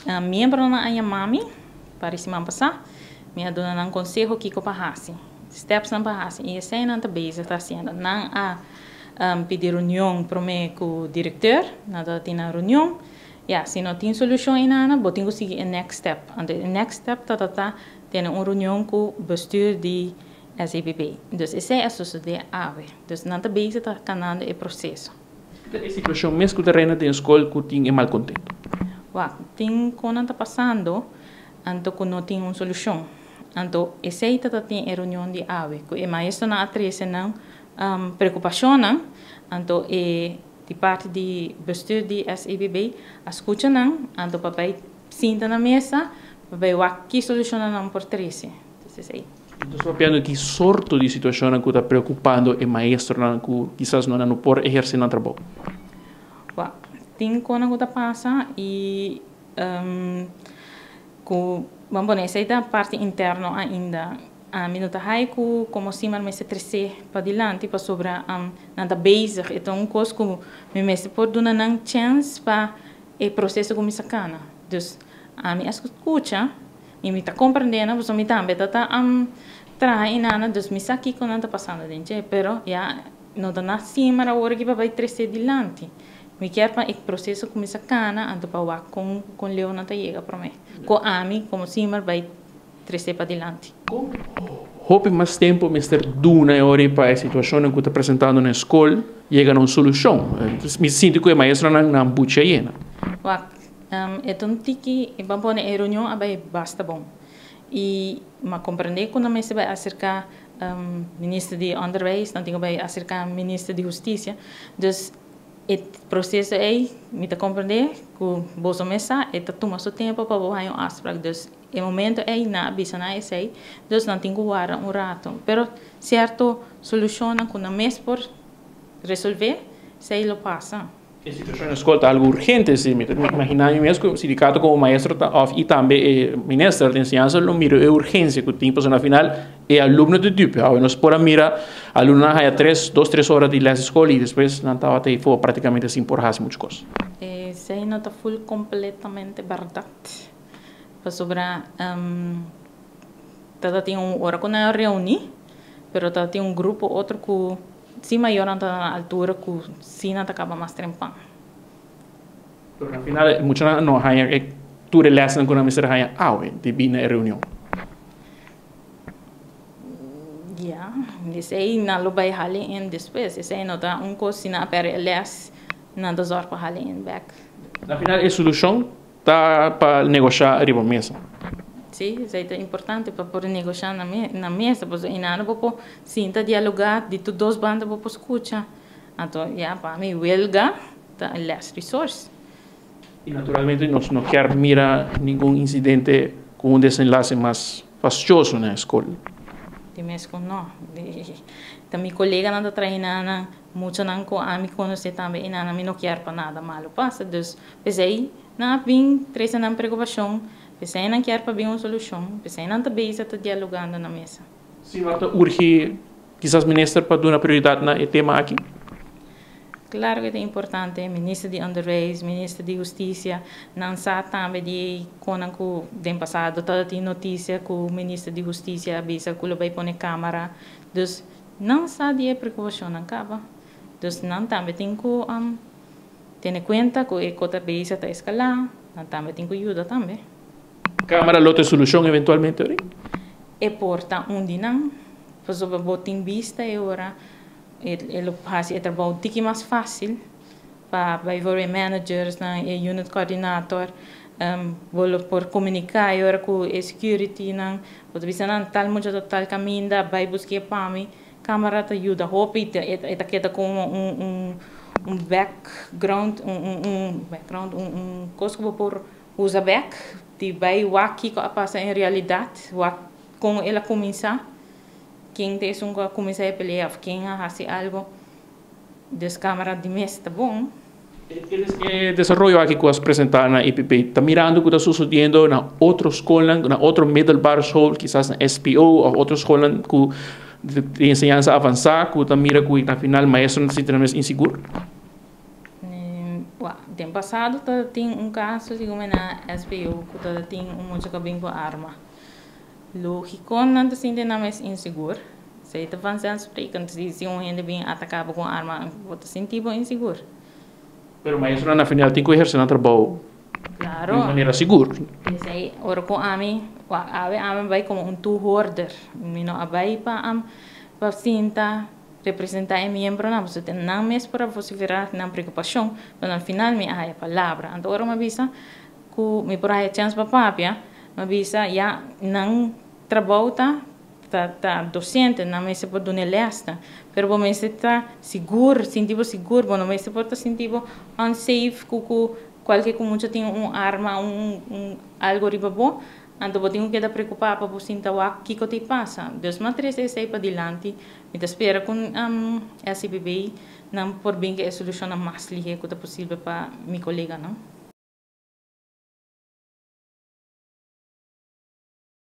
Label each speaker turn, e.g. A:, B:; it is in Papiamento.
A: Miembronan a yama mi pa siman pasá, mi a duna nan konseho kiko pa hasi, stepsnan pa hasi, i esei nan ta bezig ta hasiendo. Nan a pidi reunion promé ku direkteur, nan ta tin nan reunion. Ya, si no tin solushon einan, bo tin ku sigui e next step. Anto e next step ta tene un reunion ku bestuur di SEPB. Dus esei a sosodé awe. Dus nan ta bezig ta kanando e proseso.
B: E situashon mes ku ta reina den skol ku tin e malkontento.
A: Wak, tin kon nan ta pasando, anto ku no tin un solushon. Anto esei ta tin e reunion di awe, ku e maestronan a trese nan preokupashonnan, anto e di parti di bestuur di SEPB a skucha nan, anto pa bai sinta na mesa, pa bai wak ki solushonnan nan por trese. Dus esei.
B: Entonces, papiando ki sorto di situashonnan ku ta preokupando e maestronan ku kisas no por ehersé nan trabou?
A: Wak, tin kosnan ku ta pasa i ku, bon, esei ta parti interno ainda. Ami no ta haya ku komo SIMAR mester trese padilanti pasobra nan ta bezig. E ta un kos ku mi mester por duna nan chèns pa e proseso kuminsá kana. Dus ami a skucha i mi ta komprendé nan pasobra mi tambe ta traha einan, dus mi sa kiko nan ta pasando den dje, pero ya no ta na SIMAR awor aki pa bai trese dilanti. Mi kier pa e proseso kuminsá kana anto pa wak kon leu nan ta yega promé ku ami komo SIMAR bai trese padilanti.
B: Hopi mas tempu mester duna e ora pa e situashonnan ku ta presentando na skol yega na un solushon. Mi sinti ku e maestronan nan bucha yena.
A: Wak, e ta un tiki, ban pone e reunion a bai basta bon. I m'a komprendé ku nan mester bai aserká minister di Onderwijs, nan tin ku bai aserká minister di Hustisia. Dus e proseso ei mi ta komprendé ku boso mes sa e ta tuma su tempu pa bo haña un afsprak. Dus e momento ei nan a bisa nan esei, dus nan tin ku warda un rato. Pero sierto solushonnan ku nan mes por resolvé, esei lo pasa.
B: E situashon na skol ta algu urgente, si mi ta imaginá mi mes ku sindikato komo maestro ta òf i tambe e minister di enseñansa lo mira e urgensia ku tin pasobra na final e alumno ta dupe. Awe nos por a mira alumnonan haya tres, dos tres ora di lès di skol i despues nan tabata ei for práktikamente sin por hasi muchu kos.
A: Esei no ta ful kompletamente bèrdat. Pasobra ta tin un ora ku nan a reuní, pero ta tin un grupo otro ku si mayornan ta na altura ku si nan ta kaba mas trempan.
B: Pero na final e muchanan no haña e tur e lèsnan ku nan mester haña awe debí na e reunion.
A: Ya, esei nan lo bai hali in despues. Esei no ta un kos si nan a pèrdè e lès, nan ta zòrg pa hali in bèk.
B: Na final e solushon ta pa negoshá riba mesa.
A: Sí, esei ta importante pa por negoshá na mesa, pasobra einan bo por sinta dialogá, di tur dos banda bo por skucha. Anto ya, pa mi welga ta e last resource.
B: I naturalmente nos no kier mira ningun insidente ku un desenlase mas fastioso na e skol.
A: Di mes ku no. Ta mi koleganan ta traha einan, muchanan ku ami konosé tambe einan, mi no kier pa nada malu pasa. Dus p'esei nan a bin trese nan preokupashon, p'esei nan kier pa bin un solushon, p'esei nan ta bezig ta dialogando na mesa.
B: Si no ta urgi kisas minister pa duna prioridat na e tema aki?
A: Klaro ku ta importante, minister di Onderwijs, minister di Hustisia, nan sa tambe di konan ku den pasado tabatin notisia ku minister di Hustisia a bisa ku lo bai pone kamara. Dus nan sa di e preokupashonnan kaba. Dus nan tambe tin ku tene kuenta ku e kota bezig ta eskalá, nan tambe tin ku yuda tambe.
B: Kamara lo ta e solushon eventualmente ori?
A: E por ta un di nan, pasobra bo tin bista e ora e lo hasi e trabou tiki mas fásil pa bijvoorbeeld e managersnan, e unit coördinator, bo lo por komuniká e ora ku e securitynan, bo ta bisa nan tal mucha ta tal kaminda, bai busk'é pa mi. Kamara ta yuda hopi, e ta keda komo un background, un background, un kos ku bo por usa bèk di bai wak kiko a pasa en realidat, wak kon el a kuminsá, ken ta esun ku a kuminsá e pelea òf ken a hasi algu. Dus kamara di mes ta bon.
B: E desaroyo aki ku a presentá na EPP ta mirando ku ta susediendo na otro skolnan, na otro middelbare school, kisas na SPO òf otro skolnan ku di enseñansa avansá ku ta mira ku na final maestronan ta sinti nan mes insigur?
A: Den pasado tin un kaso, segun na SBO, ku tin un mucha ku bin ku arma. Lógiko, nan ta sinti nan mes insigur. Esei ta vanzelfsprekend. Si un hende bin ataká ku arma, bo ta sinti insigur.
B: Pero maestro na final tin ku ehersé nan trabou di manera sigur.
A: Esei, ora ku ami, ami bai komo un toehoorder. Mi no a bai pa sinta representá e miembronan, bo tin nan mes pa vosiferá nan preokupashon, mas na final mi a palabra. Anto ora m'a bisa ku mi por a chèns pa papia, m'a bisa ya nan trabou ta dosente, nan mester por duna les, pero bo mester ta sigur, sinti sigur, bo no mester por ta sinti unsafe ku kualke ku mucha tin un arma, un algo riba bo, anto bo tin ku keda preokupá pa bo sinta wak kiko ta pasa. Dus m'a trese esei pa dilanti, mi ta spera ku SCBB nan por bin ku e solushon mas lihé ku ta posibel pa mi kolega, no?